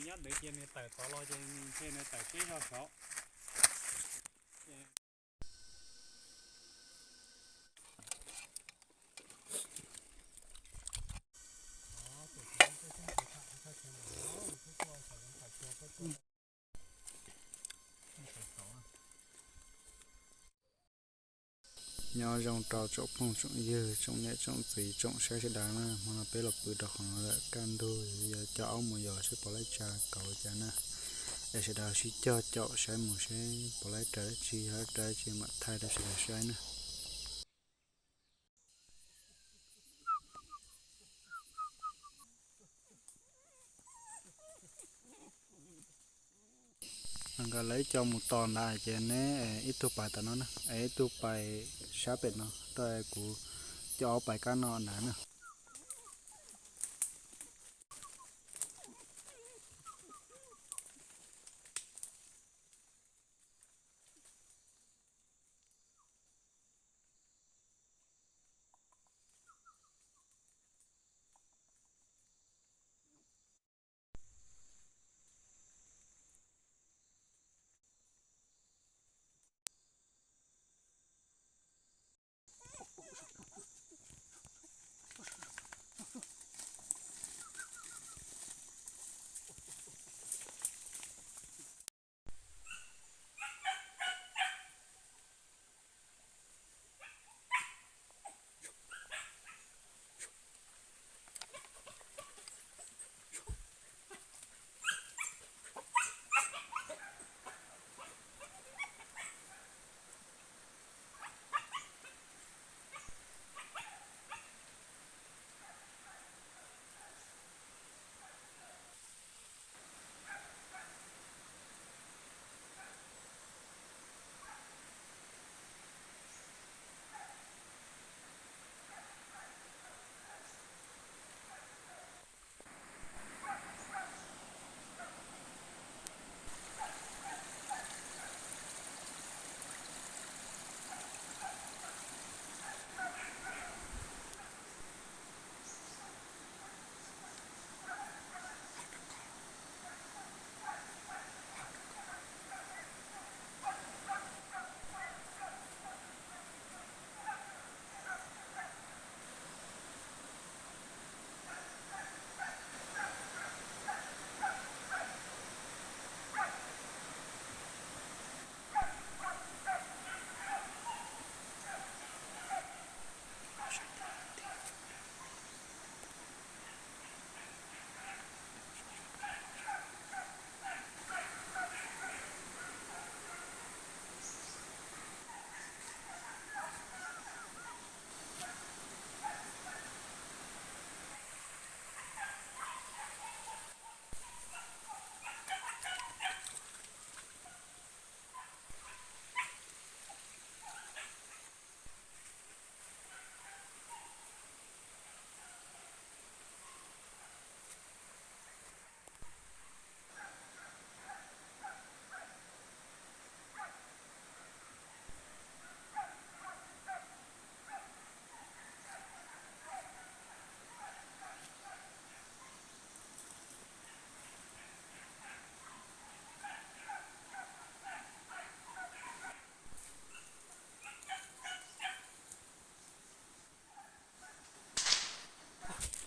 Nyob ntawd ces nws tawm tod los ces nws ntshe nws tawm peb zog saud. Nyob zoo rau tsoom phooj tsoom ywg, tsoom niam tsoom txiv, tsoom saib sawv daws na, hmo no peb los pw rau qhov no lawm, kaj ntug yog coj aub mus yos seb puas laib tsa kauv cas na. Es sawv daws sib cog caum saib mus seb puas laib raws dab tsi, yog laib raws dab tsi mam thaij rau sawv daws saib na. Nkawd lawv ib co mus tos ntawd ces neb ib tug pais tom no na, es ib tug pais sab pem no, rau kuv coj aub pais kab no ntawd na.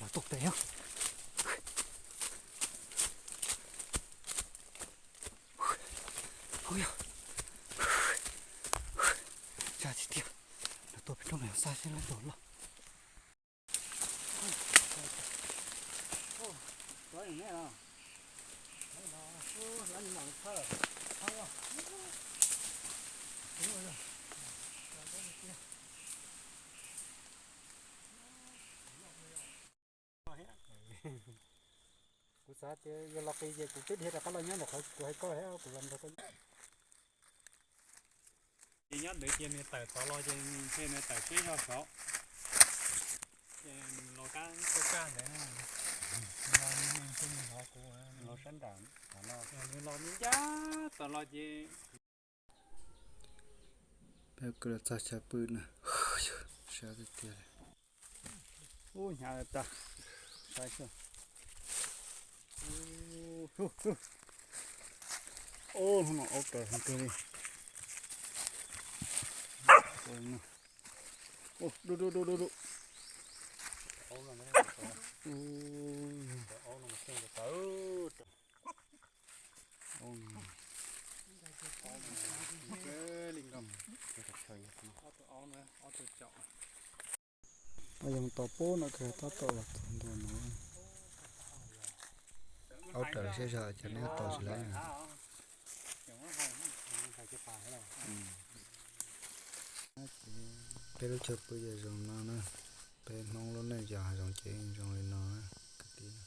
Los tuaj tes os. Hauj yog, tsaj tiag tiag. Los tuaj pem roob no xaj seb lawv tuaj los. Kuv xav tias yog los qis ces kuv twb dhia rov qab los nyob ntawm qhov kuv hais koj thiab kuv los nrog koj nyob. Ces nyob ntawd ces nws tawm tod los ces ntshe nws tawm peb zog saud. Ces nws los kab toj kaj ntawd, nws los nws nws ntshe nws hnov kuv los sab nram no, nws los nws ncaj tod los ces peb kwv los txog chaw pw na, sab tiag tiag li. Ub, hnyav tag, saib xwb. Ub, hnub no aub raws heev kawg li. Ub, du du du du du. Aub yoog tau pub no kawg tab tom los txog ntua no. Aub raws siab zog ces neb tau tsis laib na. Peb lub chaw pw yog zoo no na, peb Hmoob lub neej yog hav zoov ces zoo li no na, kwv tij na.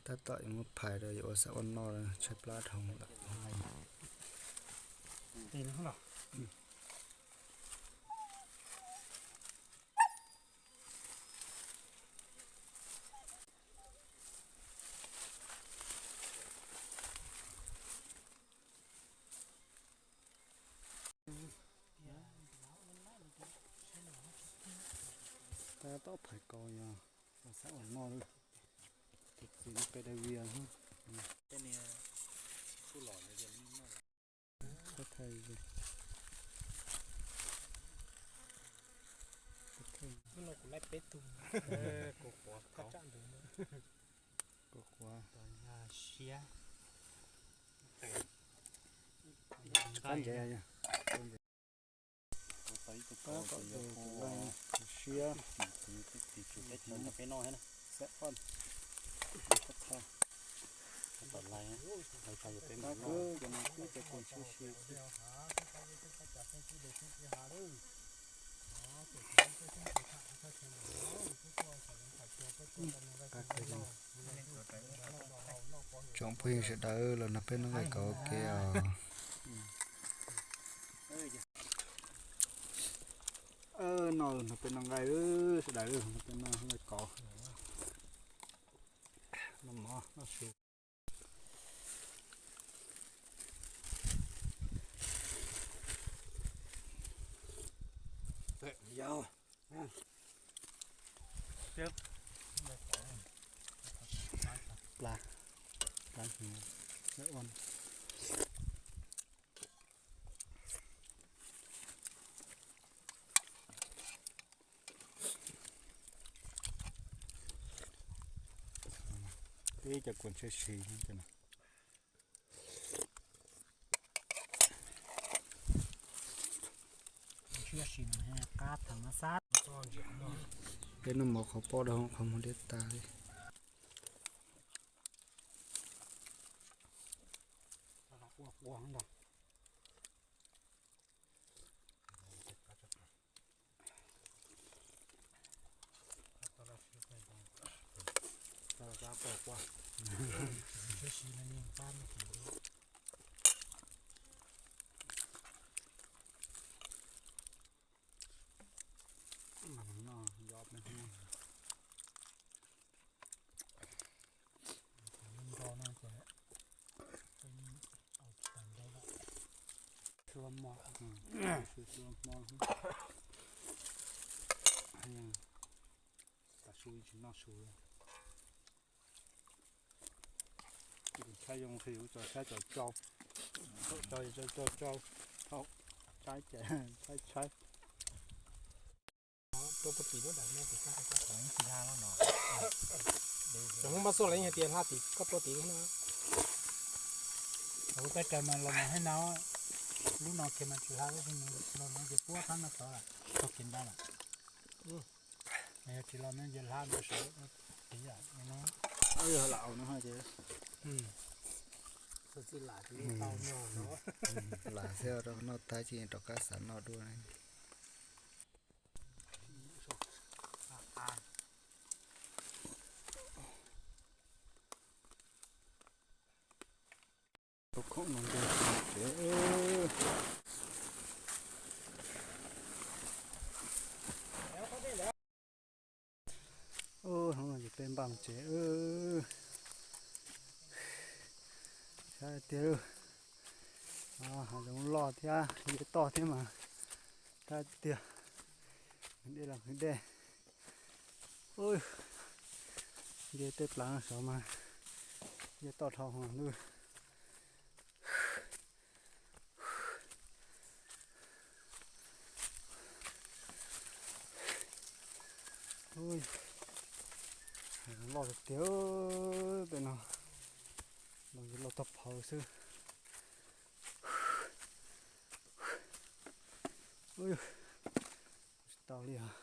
Tab tom yuav muab phais rau yuav ua xav ua noj, tshaib plab dhau lawm. Tab tom phais kaus yog xav ua noj li. Tus txiv no pes dai vias. Hnub no kuv laij peb tug. Kuv quav, kuv quav siab. Qab ntsev, qab ntsev, siab. Peb no xav ua, tsoom phooj ywg sawv daws los nrog peb noj nqaij kauv ua ke os. No nrog peb noj nqaij, sawv daws nrog peb noj nqaij kauv, noj mov noj su. Pla, pla, Peb cov kua ntshiab si no. Ntshiab si no qab thas mas xab. Peb noj mov qhov pob dau qhov muag diab tas li. Sua hmo, sua hmo, tas su tsis noj su. Tshaib zoo, yus tso tshaib tso tsau, thaum tso tso tsau, thaum tshaib ces tshaib tshaib. Rau puag tim lub dawm no ces koj tsis hla los no. Cov Hmoob Mab Xuaj lawv yeej hais tias hla tim koj puag tim no. Kuv peb raws mas los no hab no, lub no kiag mas tsis hla, lub no ces puab thab no tod lawm, txog kev nrad lawm. Yog tsis los no ces hla ntawm saud tid no. Lam xwb rau noj tag ces rov qab xav noj dua. Tus khoom no nce tsev. Hnub no ces peb npaj mus tsev. Saib tiag, Hav zoov loj thiab, yog toj thiab mas, tab tiag, dej los dej. Nce tej plav no saud mas, yog toj dhau hov lub. Loj tiag tiag, tej no los loj tag phawv xwb. Tsis tau li.